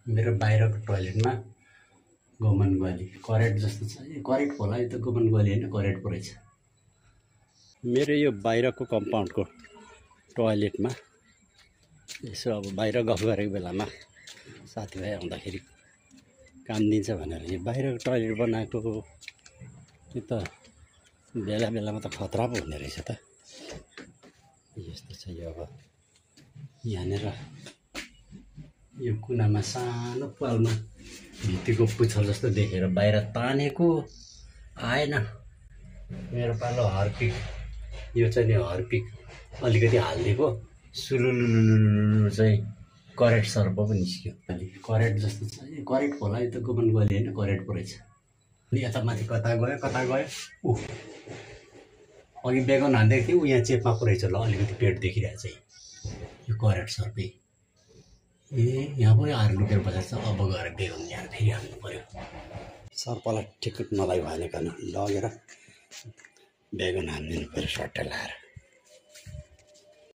मेरो बाहिरको टोयलेटमा गमन गली करेक्ट जस्तो छ। करेक्ट होला, यो त गमन गली होइन, करेक्ट पो रहेछ। मेरो यो बाहिरको कम्पाउन्डको टोयलेटमा यसो अब बाहिर गफ गरेको बेलामा साथीभाइ आउँदाखेरि काम दिन्छ भनेर यो बाहिरको टोयलेट बनाएको। त्यो त बेला बेलामा त खतरा पो हुने रहेछ त। यस्तो छ यो। अब यहाँनिर यो कुनामा सानो पालमा भित्तीको पुच्छर जस्तो देखेर बाहिर तानेको आएन। मेरो पालो हर्पिक, यो चाहिँ नि हर्पिक अलिकति हालिदिएको, सुलुलुलुलुलु चाहिँ करेक्ट सर्प पो निस्क्यो। अलिक करेक्ट जस्तो छ। करेक्ट होला, यो त गमन गली होइन, करेक्ट पो रहेछ। अनि यता माथि कता गयो ऊ अघि बेगन हान्दै थियो, ऊ यहाँ चेपमा पो रहेछ। ल अलिकति पेट देखिरहेछ यो करेक्ट सर्पै। यहाँ पनि आएर लुकेर बसेको छ। अब गएर बेगन ल्याएर फेरि हाल्नु पर्यो। सर्पलाई ठिक नलाइ भएन कारण लगेर बेगन हानिदिनु पर्यो सट्टै लाएर।